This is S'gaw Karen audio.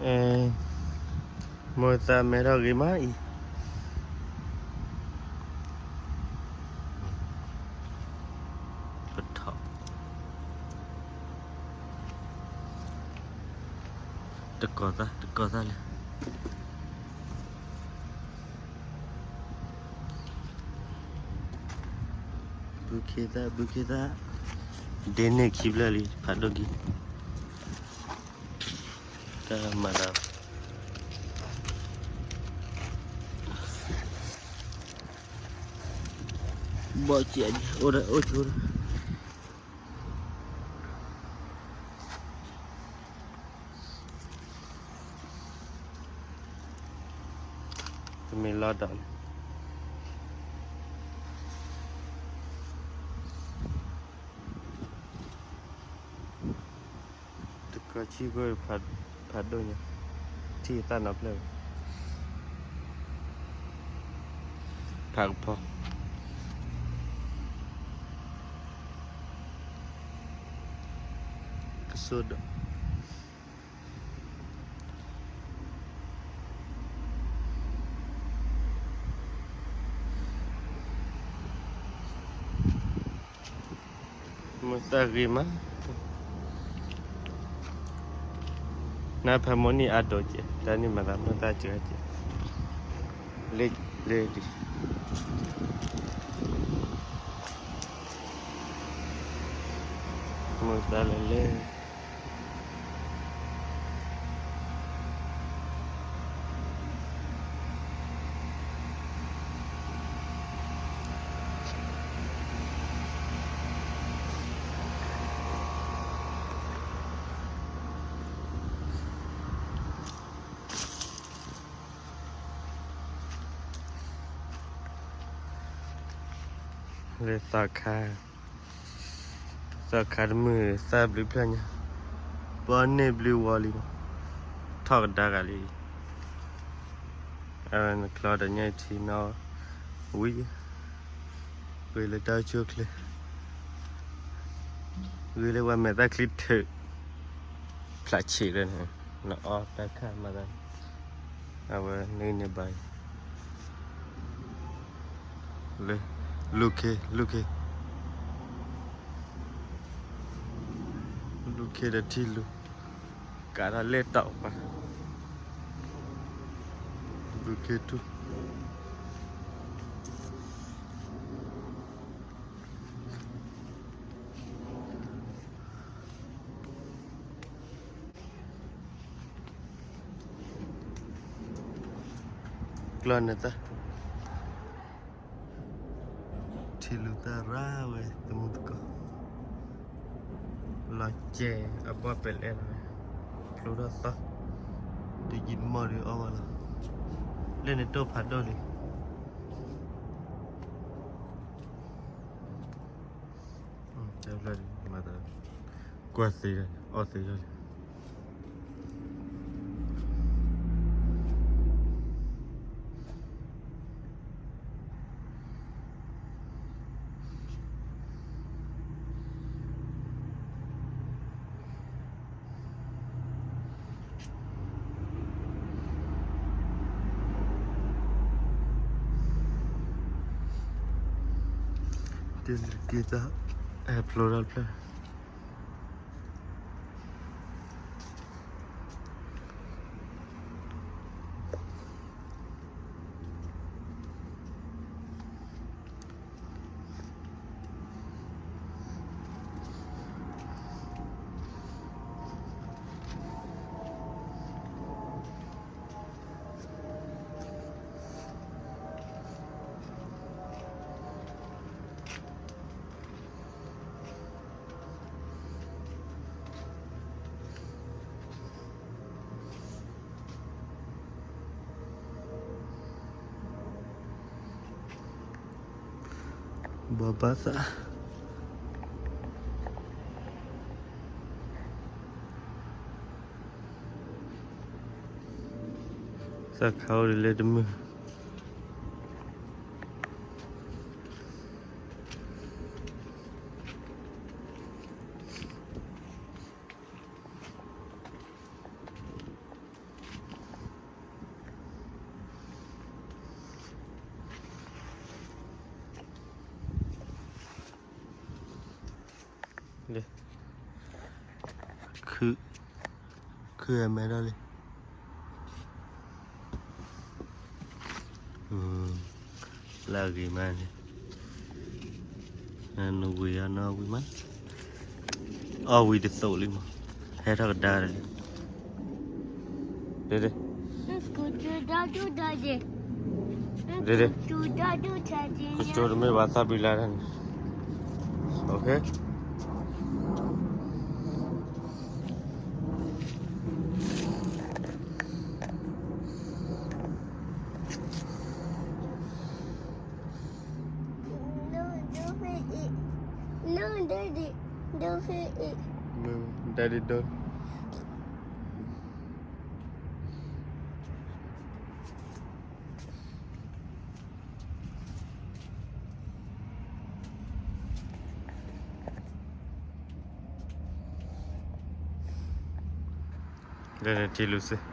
အဲ, မိၢ်သးမဲထီၣ်ဂ့ၤမးအံၤ, ပထီၣ်, တကိးသၣ် တကိးသၣ်လဲၣ်. ဘုခ့သၣ် ဘုခ့သၣ်, ဒ့န့ၢ်ခံဖျၢၣ်လံ ဖးဒိၣ်ကံ, တၢ်မၤသး, ဘီၣ်စဲးဒံး အိၣ်ဒီး အိၣ်ဆိဒီး တမ့ၢ်လီၢ်ဒီးန့ၣ်, တကီၢ်ဆံၣ်ခိၣ် ဖးဒိၣ်ညါ, ထံၣ်သၣ်နီတဖျၢၣ်, ဖးကဖီ, ကစိၣ်ဒီး မိၢ်သၣ်ဂ့ၤမး, နဖးမိၢ်နံၣ်အါဒိၣ်ကဲး တၢ်န့ၣ်မၤသးမိၢ်သၣ်စှၤကဲး, လၢ, လၢဒံး, မိၢ်သၣ်လၢလဲၣ် လၢသီခါ, သီခါတမုၢ်သၣ်ဘျုးဖျၢၣ်ညါ, ပှၤန့ၢ်ဘျုးဝီလံမး, ထီၣ်ကဒါက့ၤလံ, အဝဲနချီဒီးညၣ်ထံနီၤ, ဝံၤ, ဝံၤလၢတၢ်အိၣ်ဆူၣ်အိၣ်ချ့, ဝံၤလၢပှၤမဲာ်သၣ်ချံထုး, ဖျးဆံးလၢန့ၣ်, နအီၣ်တၢ်ခါမၤသး, အဝဲန့ၣ်န့ၣ်ဘၣ် လၢ, လူၢ်ခ့ လူၢ်ခ့, လူၢ်ခ့ဒီးထံလူၤ, ကးတၢ်လဲၢ်တီၢ်ပှၤ, လူၢ်ခ့ထူၣ်, ကျီၢ်နသၣ်, ထံလူၤသၣ်ရၣ်ဝဲ သမူသကိး, လီၤစဲးအဘီၣ်ပဲာ်လဲၣ်လီၤ, ဖျိထီၣ်သီ, တယံာ်တမီၢ်ဒီးအီၣ်ဝဲလီၤ, လၢန့ၣ်တိၢ်ဖးဒိၣ်လံ. တၢ်ဖျၢၣ်ဒ်မၤသး, ကွၢ်သ့ဒီး အီၣ်သ့ဒီးလံ. တက့ၢ်သး, အဲၣ်ဖျိထီၣ်တဖျၢၣ်. ဘိးဘၣ်သး, သၣ်ခါအိၣ်ဒ်လဲၣ်တမုၢ်. ခု, ခုမဲဒၣ်လံ, လၢအဂ့ၤမးန့ၣ်, နဝံၤအီၤနီၢ်ဝံၤမး, အီၣ်ဝံၤတသိးလံမး, ဟဲထီၣ်ကဒါဒီး, ဒ့ဒ့, ဒ့ဒ့, ကကၠိတမ့ၢ်ဘၣ်သးဘံလါတၢ်န့ၣ်, No, Daddy, don't hit it. No, Daddy, don't. လၢနထံလူၤစ့ၢ်,